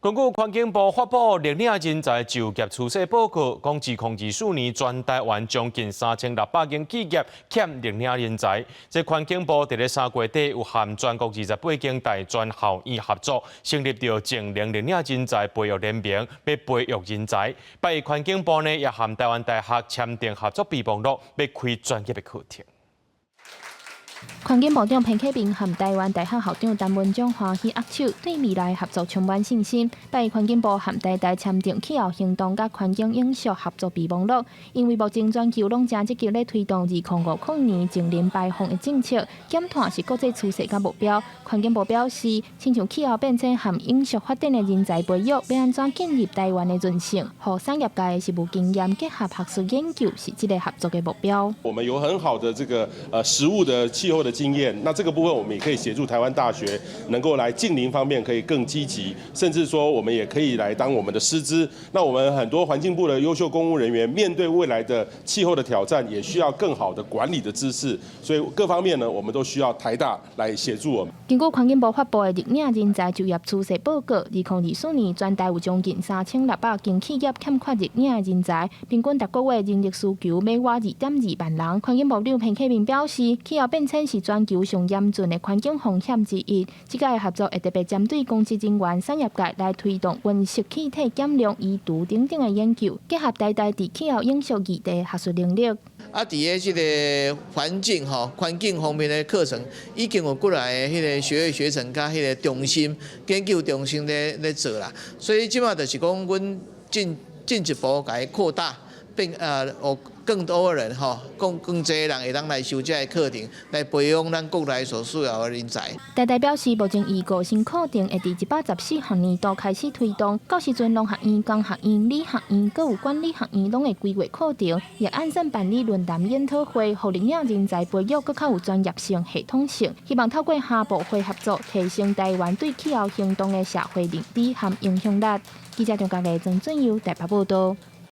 根據環境部發布綠領人才就業趨勢報告，講2024年全台灣將近3600間企業欠綠領人才。這環境部佇咧3月底有和全國28間大專校院合作，成立著淨零綠領人才培育聯盟，欲培育人才。八月環境部呢也和台灣大學簽訂合作備忘錄，欲開專業的課程。環境部長彭克明和台灣大學校長陳文忠歡喜握手，對未來合作充滿信心。八月環境部和台大簽訂氣候行動佮環境永續合作備忘錄，因為目前全球攏誠積極咧推動2050年淨零排放的政策，減碳是國際趨勢佮目標。環境部表示，親像氣候變遷和永續發展的人才培育，欲按怎建立台灣的韌性，予產業界的實務經驗結合學術研究，是這个合作的目標。我們有很好的這個實務的氣候的經驗，那這個部分我們也可以協助台灣大學能夠來淨零方面可以更積極，甚至說我們也可以來當我們的師資。那我們很多環境部的優秀公務人員面對未來的氣候的挑戰，也需要更好的管理的知識，所以各方面呢，我們都需要台大來協助我們。根據環境部發布的綠領人才就業趨勢報告，2024年全台有將近3600間企業欠缺綠領人才，平均逐個月人力需求每倚2.2萬人。環境部長彭克明表示，氣候變遷是全球上嚴峻的環境風險之一。這個合作會特別針對公職人員、產業界來推動溫室氣體減量、移除等等的研究，結合台大佇氣候永續議題學術能力。啊，佇个這个環境吼，環境方面的課程，已經有幾來个彼个學位學程佮彼个中心研究中心咧做啦。所以這馬就是講，阮進一步共伊擴大，變有更多的人吼，更濟人會當來修這个課程，來培養咱國內所需要的人才。台大表示，目前預告新課程會佇114學年度開始推動，到時陣農學院、工學院、理學院、閣有管理學院攏會規劃課程，也按算辦理論壇研討會，予綠領人才培育閣較有專業性、系統性，希望透過跨部會合作，提升台灣對氣候行動的社會認知和影響力。記者張家藝、曾俊佑台北報道。